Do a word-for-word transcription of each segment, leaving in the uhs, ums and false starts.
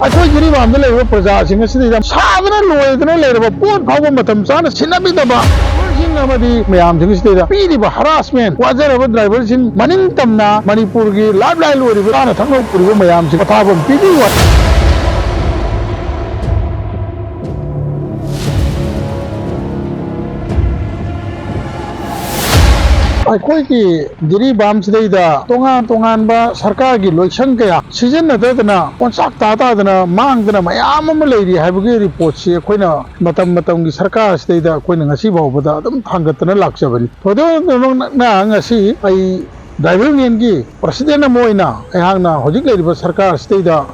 ꯑꯩꯈꯣꯏ ꯖꯤꯔꯤꯕꯥꯝꯗ ꯂꯩꯔꯤꯕ ꯄ꯭ꯔꯖꯥꯁꯤꯡ ꯑꯁꯤꯗ ꯁꯥꯗꯅ ꯂꯣꯏꯗꯅ ꯂꯩꯔꯕ ꯄꯣꯠ ꯐꯥꯎꯕ ꯃꯇꯝ ꯆꯥꯅ ꯁꯤꯟꯅꯕꯤꯗꯕ ꯗ꯭ꯔꯥꯏꯚꯔꯁꯤꯡ ꯑꯃꯗꯤ ꯃꯌꯥꯝꯁꯤꯡ ꯑꯁꯤꯗ ꯄꯤꯔꯤꯕ ꯍꯔꯥꯁꯃꯦꯟ, ꯋꯥꯖꯔꯕ ꯗ꯭ꯔꯥꯏꯚꯔꯁꯤꯡ, ꯃꯅꯤꯡ ꯇꯝꯅ ꯃꯅꯤꯄꯨꯔꯒꯤ ꯂꯥꯏꯐ ꯂꯥꯏꯟ ꯑꯣꯏꯔꯤꯕ ꯆꯥꯅ ꯊꯛꯅꯕ ꯄꯨꯔꯤꯕ ꯃꯌꯥꯝꯁꯤꯡ ꯄꯣꯊꯥꯐꯝ ꯄꯤꯕꯤꯌꯨ꯫ ꯑꯩꯈꯣꯏꯒꯤ ꯖꯤꯔꯤꯕꯥꯝꯁꯤꯗꯩꯗ ꯇꯣꯉꯥꯟ ꯇꯣꯉꯥꯟꯕ ꯁꯔꯀꯥꯔꯒꯤ ꯂꯣꯏꯁꯪ ꯀꯌꯥ ꯁꯤꯖꯤꯟꯅꯗꯗꯅ, ꯀꯣꯟꯆꯥꯛ ꯇꯥ ꯇꯥꯗꯅ ꯃꯥꯡꯗꯅ ꯃꯌꯥꯝ ꯑꯃ ꯂꯩꯔꯤ ꯍꯥꯏꯕꯒꯤ ꯔꯤꯄꯣꯔꯠꯁꯤ ꯑꯩꯈꯣꯏꯅ ꯃꯇꯝ ꯃꯇꯝꯒꯤ ꯁꯔꯀꯥꯔꯁꯤꯗꯩꯗ ꯑꯩꯈꯣꯏꯅ ꯉꯁꯤ ꯐꯥꯎꯕꯗ ꯑꯗꯨꯝ ꯊꯥꯡꯒꯠꯇꯅ ꯂꯥꯛꯆꯕꯅꯤ꯫ ꯊꯣꯏꯗꯣꯛꯅ ꯉꯁꯤ ꯑꯩ ꯗ꯭ꯔꯥꯏꯚꯔ ꯌꯨꯅꯤꯌꯟꯒꯤ ꯄ꯭ꯔꯁꯤꯗꯦꯟ ꯑꯃ ꯑꯣꯏꯅ ꯑꯩꯍꯥꯛꯅ ꯍꯧꯖꯤꯛ ꯂꯩꯔꯤꯕ ꯁꯔꯀꯥꯔꯁꯤꯗꯩꯗ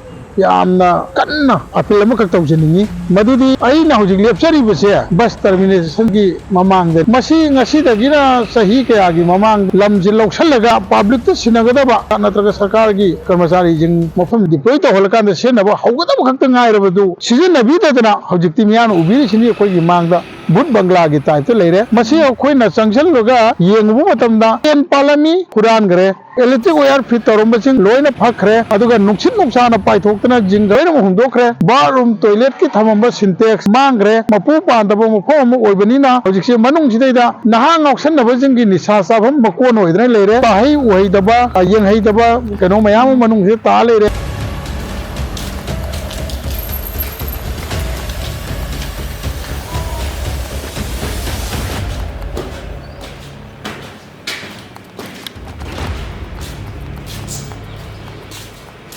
ꯌꯥꯝꯅ ꯀꯟꯅ ꯑꯄꯤꯜ ꯑꯃꯈꯛ ꯇꯧꯖꯅꯤꯡꯉꯤ꯫ ꯃꯗꯨꯗꯤ ꯑꯩꯅ ꯍꯧꯖꯤꯛ ꯂꯦꯞꯆꯔꯤꯕꯁꯦ ꯕꯁ ꯇꯔꯃꯤꯅꯦꯁꯟꯒꯤ ꯃꯃꯥꯡꯗ꯫ ꯃꯁꯤ ꯉꯁꯤꯗꯒꯤꯅ ꯆꯍꯤ ꯀꯌꯥꯒꯤ ꯃꯃꯥꯡꯗ ꯂꯝꯁꯤ ꯂꯧꯁꯤꯜꯂꯒ ꯄꯥꯕ꯭ꯂꯤꯛꯇ ꯁꯤꯟꯅꯒꯗꯕ ꯅꯠꯇ꯭ꯔꯒ ꯁꯔꯀꯥꯔꯒꯤ ꯀꯔꯃꯆꯥꯔꯤꯁꯤꯡ ꯃꯐꯝ ꯗꯤꯄ꯭ꯂꯣꯏ ꯇꯧꯍꯜꯂꯀꯥꯟꯗ ꯁꯤꯖꯤꯟꯅꯕ ꯍꯧꯒꯗꯕ ꯈꯛꯇ ꯉꯥꯏꯔꯕꯗꯨ ꯁꯤꯖꯤꯟꯅꯕꯤꯗꯗꯅ ꯍꯧꯖꯤꯛꯇꯤ ꯃꯤꯌꯥꯝꯅ ꯎꯕꯤꯔꯤꯁꯤꯅꯤ ꯑꯩꯈꯣꯏꯒꯤ ꯃꯥꯡꯗ ꯚꯨꯠ ꯕꯪꯒ꯭ꯂꯥꯒꯤ ꯇꯥꯏꯞꯇ ꯂꯩꯔꯦ꯫ ꯃꯁꯤ ꯑꯩꯈꯣꯏꯅ ꯆꯪꯁꯤꯜꯂꯒ ꯌꯦꯡꯉꯨꯕ ꯃꯇꯝꯗ ꯇꯦꯟ ꯄꯥꯜꯂꯝꯃꯤ, ꯍꯨꯔꯥꯟꯈ꯭ꯔꯦ꯫ ꯏꯂꯦꯛꯇ꯭ꯔꯤꯛ ꯋꯥꯌꯔ ꯐꯤꯠ ꯇꯧꯔꯝꯕꯁꯤꯡ ꯂꯣꯏꯅ ꯐꯛꯈ꯭ꯔꯦ, ꯑꯗꯨꯒ ꯅꯨꯡꯁꯤꯠ ꯅꯨꯡꯁꯥꯅ ꯄꯥꯏꯊꯣꯛꯇꯅ ꯖꯤꯡꯒ ꯂꯣꯏꯅꯃꯛ ꯍꯨꯝꯗꯣꯛꯈ꯭ꯔꯦ꯫ ꯕꯥꯠꯔꯨꯝ ꯇꯣꯏꯂꯦꯠꯀꯤ ꯊꯝꯃꯝꯕ ꯁꯤꯟꯇꯦꯛꯁ ꯃꯥꯡꯈ꯭ꯔꯦ꯫ ꯃꯄꯨ ꯄꯥꯟꯗꯕ ꯃꯐꯝ ꯑꯃ ꯑꯣꯏꯕꯅꯤꯅ ꯍꯧꯖꯤꯛꯁꯦ ꯃꯅꯨꯡꯁꯤꯗꯩꯗ ꯅꯍꯥ ꯉꯥꯎꯁꯟꯅꯕꯁꯤꯡꯒꯤ ꯅꯤꯁꯥ ꯆꯥꯐꯝ ꯃꯀꯣꯟ ꯑꯣꯏꯗꯅ ꯂꯩꯔꯦ꯫ ꯇꯥꯍꯩ ꯎꯍꯩꯗꯕ, ꯌꯦꯡꯍꯩꯗꯕ ꯀꯩꯅꯣ ꯃꯌꯥꯝ ꯑꯃ ꯃꯅꯨꯡꯁꯤꯗ ꯇꯥ ꯂꯩꯔꯦ꯫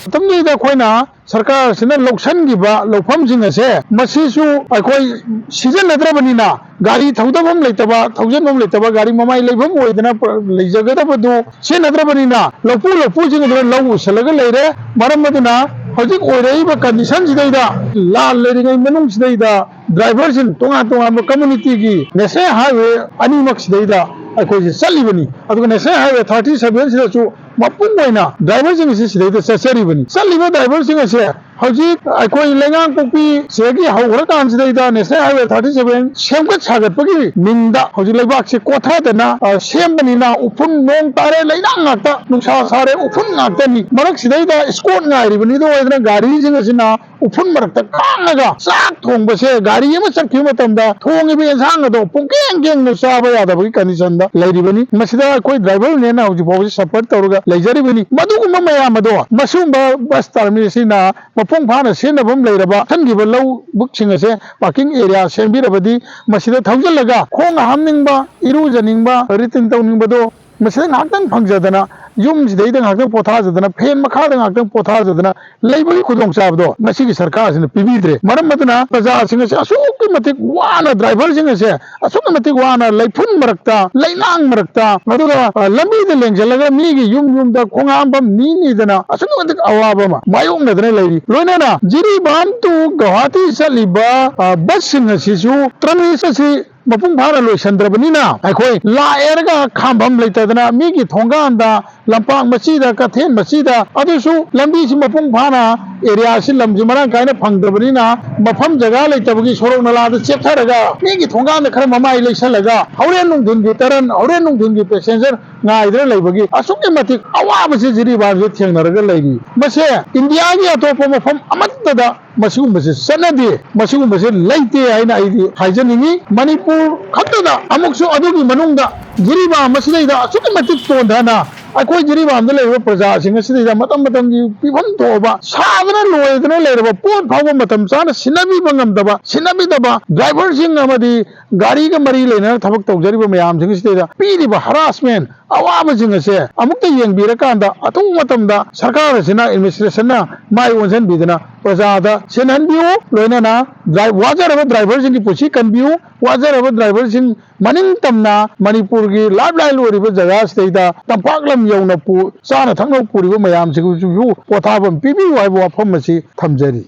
ꯃꯇꯝꯗꯨꯗ ꯑꯩꯈꯣꯏꯅ ꯁꯔꯀꯥꯔꯁꯤꯅ ꯂꯧꯁꯤꯟꯈꯤꯕ ꯂꯧꯐꯝꯁꯤꯡ ꯑꯁꯦ ꯃꯁꯤꯁꯨ ꯑꯩꯈꯣꯏ ꯁꯤꯖꯤꯟꯅꯗ꯭ꯔꯕꯅꯤꯅ, ꯒꯥꯔꯤ ꯊꯧꯗꯐꯝ ꯂꯩꯇꯕ, ꯊꯧꯖꯤꯟꯐꯝ ꯂꯩꯇꯕ, ꯒꯥꯔꯤ ꯃꯃꯥꯏ ꯂꯩꯐꯝ ꯑꯣꯏꯗꯅ ꯂꯩꯖꯒꯗꯕꯗꯨ ꯁꯤꯖꯤꯟꯅꯗ꯭ꯔꯕꯅꯤꯅ, ꯂꯧꯄꯨ ꯂꯧꯄꯨꯁꯤꯡ ꯑꯗꯨꯅ ꯂꯧ ꯎꯁꯜꯂꯒ ꯂꯩꯔꯦ꯫ ꯃꯔꯝ ꯑꯗꯨꯅ ꯍꯧꯖꯤꯛ ꯑꯣꯏꯔꯛꯏꯕ ꯀꯟꯗꯤꯁꯟꯁꯤꯗꯩꯗ, ꯂꯥꯟ ꯂꯩꯔꯤꯉꯩ ꯃꯅꯨꯡꯁꯤꯗꯩꯗ ꯗ꯭ꯔꯥꯏꯚꯔꯁꯤꯡ ꯇꯣꯉꯥꯟ ꯇꯣꯉꯥꯟꯕ ꯀꯝꯃꯨꯅꯤꯇꯤꯒꯤ ꯅꯦꯁꯅꯦꯜ ꯍꯥꯏꯋꯦ ꯑꯅꯤꯃꯛꯁꯤꯗꯩꯗ ꯑꯩꯈꯣꯏꯁꯦ ꯆꯠꯂꯤꯕꯅꯤ꯫ ꯑꯗꯨꯒ ꯅꯦꯁꯅꯦꯜ ꯍꯥꯏꯋꯦ ꯊꯥꯔꯇꯤ ꯁꯚꯦꯟꯁꯤꯗꯁꯨ ꯃꯄꯨꯡ ꯑꯣꯏꯅ ꯗ꯭ꯔꯥꯏꯚꯔꯁꯤꯡ ꯑꯁꯤ ꯁꯤꯗꯩꯗ ꯆꯠꯆꯔꯤꯕꯅꯤ꯫ ꯆꯠꯂꯤꯕ ꯗ꯭ꯔꯥꯏꯚꯔꯁꯤꯡ ꯑꯁꯦ ꯍꯧꯖꯤꯛ ꯑꯩꯈꯣꯏ ꯂꯩꯉꯥꯡꯄꯣꯛꯄꯤ ꯁꯤꯗꯒꯤ ꯍꯧꯈ꯭ꯔꯀꯥꯟꯁꯤꯗꯩꯗ National Highway thirty seven ꯁꯦꯝꯒꯠ ꯁꯥꯒꯠꯄꯒꯤ ꯃꯤꯡꯗ ꯍꯧꯖꯤꯛ ꯂꯩꯕꯥꯛꯁꯦ ꯀꯣꯊꯗꯅ, ꯑ, ꯁꯦꯝꯕꯅꯤꯅ ꯎꯐꯨꯟ, ꯅꯣꯡ ꯇꯥꯔꯦ, ꯂꯩꯅꯥꯡ ꯉꯥꯛꯇ, ꯅꯨꯡꯁꯥ ꯁꯥꯔꯦ, ꯎꯐꯨꯟ ꯉꯥꯛꯇꯅꯤ꯫ ꯃꯔꯛꯁꯤꯗꯩꯗ escort ꯉꯥꯏꯔꯤꯕꯅꯤꯗꯣ ꯑꯣꯏꯗꯅ ꯒꯥꯔꯤꯁꯤꯡ ꯑꯁꯤꯅ ꯎꯐꯨꯟ ꯃꯔꯛꯇ ꯈꯥꯡꯉꯒ ꯆꯥꯛ ꯊꯣꯡꯕꯁꯦ, ꯒꯥꯔꯤ ꯑꯃ ꯆꯠꯈꯤꯕ ꯃꯇꯝꯗ ꯊꯣꯡꯉꯤꯕ ꯑꯦꯟꯁꯥꯡ ꯑꯗꯣ ꯄꯨꯡꯀꯦꯡ ꯀꯦꯡꯅ ꯆꯥꯕ ꯌꯥꯗꯕꯒꯤ conditionꯗ ꯂꯩꯔꯤꯕꯅꯤ꯫ ꯃꯁꯤꯗ ꯑꯩꯈꯣꯏ driver unionꯅ ꯍꯧꯖꯤꯛ ꯐꯥꯎꯕꯁꯤ suffer ꯇꯧꯔꯒ ꯂꯩꯖꯔꯤꯕꯅꯤ꯫ ꯃꯗꯨꯒꯨꯝꯕ ꯃꯌꯥꯝ ꯑꯗꯣ ꯃꯁꯤꯒꯨꯝꯕ bus terminalꯁꯤꯅ ꯃꯄꯨꯡ ꯐꯥꯅ ꯁꯤꯖꯤꯟꯅꯐꯝ ꯂꯩꯔꯕ, ꯊꯟꯈꯤꯕ ꯂꯧꯕꯨꯛꯁꯤꯡ ꯑꯁꯦ parking area ꯁꯦꯝꯕꯤꯔꯕꯗꯤ ꯃꯁꯤꯗ ꯊꯧꯖꯤꯜꯂꯒ ꯈꯣꯡ ꯍꯥꯝꯅꯤꯡꯕ, ꯏꯔꯨꯖꯅꯤꯡꯕ, routine ꯇꯧꯅꯤꯡꯕꯗꯣ ꯃꯁꯤꯗ ꯉꯥꯏꯍꯥꯛꯇꯪ ꯐꯪꯖꯗꯅ, ꯌꯨꯝꯁꯤꯗꯩꯗ ꯉꯥꯏꯍꯥꯛꯇꯪ ꯄꯣꯊꯥꯖꯗꯅ, fan ꯃꯈꯥꯗ ꯉꯥꯏꯍꯥꯛꯇꯪ ꯄꯣꯊꯥꯖꯗꯅ ꯂꯩꯕꯒꯤ ꯈꯨꯗꯣꯡꯆꯥꯕꯗꯣ ꯃꯁꯤꯒꯤ ꯁꯔꯀꯥꯔꯁꯤꯅ ꯄꯤꯕꯤꯗ꯭ꯔꯦ꯫ ꯃꯔꯝ ꯑꯗꯨꯅ ꯄ꯭ꯔꯖꯥꯁꯤꯡ ꯑꯁꯦ ꯑꯁꯨꯛꯀꯤ ꯃꯇꯤꯛ ꯋꯥꯅ, driverꯁꯤꯡ ꯑꯁꯦ ꯑꯁꯨꯛꯀꯤ ꯃꯇꯤꯛ ꯋꯥꯅ ꯂꯩꯐꯨꯟ ꯃꯔꯛꯇ, ꯂꯩꯅꯥꯡ ꯃꯔꯛꯇ, ꯑꯗꯨꯒ, ꯑ, ꯂꯝꯕꯤꯗ ꯂꯦꯡꯁꯤꯜꯂꯒ ꯃꯤꯒꯤ ꯌꯨꯝ ꯌꯨꯝꯗ ꯈꯣꯡꯍꯥꯝꯐꯝ ꯅꯤ ꯅꯤꯗꯅ ꯑꯁꯨꯛꯀꯤ ꯃꯇꯤꯛ ꯑꯋꯥꯕ ꯑꯃ ꯃꯥꯌꯣꯛꯅꯗꯅ ꯂꯩꯔꯤ꯫ ꯂꯣꯏꯅꯅ ꯖꯤꯔꯤꯕꯥꯝ to ꯒꯧꯍꯥꯇꯤ ꯆꯠꯂꯤꯕ, ꯑ, busꯁꯤꯡ ꯑꯁꯤꯁꯨ transit ꯑꯁꯤ ꯃꯄꯨꯡ ꯐꯥꯅ ꯂꯣꯏꯁꯤꯟꯗ꯭ꯔꯕꯅꯤꯅ ꯑꯩꯈꯣꯏ ꯂꯥꯛꯑꯦꯔꯒ ꯈꯥꯝꯐꯝ ꯂꯩꯇꯗꯅ ꯃꯤꯒꯤ ꯊꯣꯡꯒꯥꯟꯗ, ꯂꯝꯄꯥꯛ ꯃꯆꯤꯗ, ꯀꯩꯊꯦꯜ ꯃꯆꯤꯗ, ꯑꯗꯨꯁꯨ ꯂꯝꯕꯤꯁꯤ ꯃꯄꯨꯡ ꯐꯥꯅ, areaꯁꯤ, ꯂꯝꯁꯤ ꯃꯔꯥꯡ ꯀꯥꯏꯅ ꯐꯪꯗꯕꯅꯤꯅ ꯃꯐꯝ ꯖꯒꯥ ꯂꯩꯇꯕꯒꯤ ꯁꯣꯔꯣꯛ ꯅꯂꯥꯗ ꯆꯦꯞꯊꯔꯒ ꯃꯤꯒꯤ ꯊꯣꯡꯒꯥꯟꯗ ꯈꯔ ꯃꯃꯥꯏ ꯂꯩꯁꯜꯂꯒ ꯍꯣꯔꯦꯟ ꯅꯨꯡꯊꯤꯟꯒꯤ ꯇꯔꯟ, ꯍꯣꯔꯦꯟ ꯅꯨꯡꯊꯤꯟꯒꯤ passenger ꯉꯥꯏꯗꯅ ꯂꯩꯕꯒꯤ ꯑꯁꯨꯛꯀꯤ ꯃꯇꯤꯛ ꯑꯋꯥꯕꯁꯤ ꯖꯤꯔꯤꯕꯥꯝꯁꯤ ꯊꯦꯡꯅꯔꯒ ꯂꯩꯔꯤ꯫ ꯃꯁꯦ ꯏꯟꯗꯤꯌꯥꯒꯤ ꯑꯇꯣꯞꯄ ꯃꯐꯝ ꯑꯃꯠꯇꯗ ꯃꯁꯤꯒꯨꯝꯕꯁꯦ ꯆꯠꯅꯗꯦ, ꯃꯁꯤꯒꯨꯝꯕꯁꯦ ꯂꯩꯇꯦ ꯍꯥꯏꯅ ꯑꯩꯗꯤ ꯍꯥꯏꯖꯅꯤꯡꯉꯤ꯫ ꯃꯅꯤꯄꯨꯔ ꯈꯛꯇꯗ ꯑꯃꯨꯛꯁꯨ ꯑꯗꯨꯒꯤ ꯃꯅꯨꯡꯗ ꯖꯤꯔꯤꯕꯥꯝ ꯑꯁꯤꯗꯩꯗ ꯑꯁꯨꯛꯀꯤ ꯃꯇꯤꯛ ꯇꯣꯟꯊꯅ ꯑꯩꯈꯣꯏ ꯖꯤꯔꯤꯕꯥꯝꯗ ꯂꯩꯔꯤꯕ ꯄ꯭ꯔꯖꯥꯁꯤꯡ ꯑꯁꯤꯗꯩꯗ ꯃꯇꯝ ꯃꯇꯝꯒꯤ ꯄꯤꯐꯝ ꯊꯣꯛꯑꯕ ꯁꯥꯗꯅ ꯂꯣꯏꯗꯅ ꯂꯩꯔꯕ ꯄꯣꯠ ꯐꯥꯎꯕ ꯃꯇꯝ ꯆꯥꯅ ꯁꯤꯟꯅꯕꯤꯕ ꯉꯝꯗꯕ, ꯁꯤꯟꯅꯕꯤꯗꯕ driverꯁꯤꯡ ꯑꯃꯗꯤ ꯒꯥꯔꯤꯒ ꯃꯔꯤ ꯂꯩꯅꯅ ꯊꯕꯛ ꯇꯧꯖꯔꯤꯕ ꯃꯌꯥꯝꯁꯤꯡ ꯑꯁꯤꯗꯩꯗ ꯄꯤꯔꯤꯕ harassment, ꯑꯋꯥꯕꯁꯤꯡ ꯑꯁꯦ ꯑꯃꯨꯛꯇ ꯌꯦꯡꯕꯤꯔꯀꯥꯟꯗ ꯑꯊꯨꯕ ꯃꯇꯝꯗ ꯁꯔꯀꯥꯔ ꯑꯁꯤꯅ, administrationꯅ ꯃꯥꯏ ꯑꯣꯟꯁꯤꯟꯕꯤꯗꯅ ꯄ꯭ꯔꯖꯥꯗ ꯁꯤꯟꯍꯟꯕꯤꯌꯨ꯫ ꯂꯣꯏꯅꯅ ꯗ꯭ꯔꯥꯏ-, ꯋꯥꯖꯔꯕ driverꯁꯤꯡꯒꯤ ꯄꯨꯟꯁꯤ ꯀꯟꯕꯤꯌꯨ꯫ ꯋꯥꯖꯔꯕ driverꯁꯤꯡ ꯃꯅꯤꯡ ꯇꯝꯅ ꯃꯅꯤꯄꯨꯔꯒꯤ lifeline ꯑꯣꯏꯔꯤꯕ ꯖꯒꯥꯁꯤꯗꯩꯗ ꯇꯝꯄꯥꯛ ꯂꯝ ꯌꯧꯅ ꯄꯨ-, ꯆꯥꯅ ꯊꯛꯅꯕ ꯄꯨꯔꯤꯕ ꯃꯌꯥꯝꯁꯤꯕꯨꯁꯨ ꯄꯣꯊꯥꯐꯝ ꯄꯤꯕꯤꯌꯨ ꯍꯥꯏꯕ ꯋꯥꯐꯝ ꯑꯁꯤ ꯊꯝꯖꯔꯤ꯫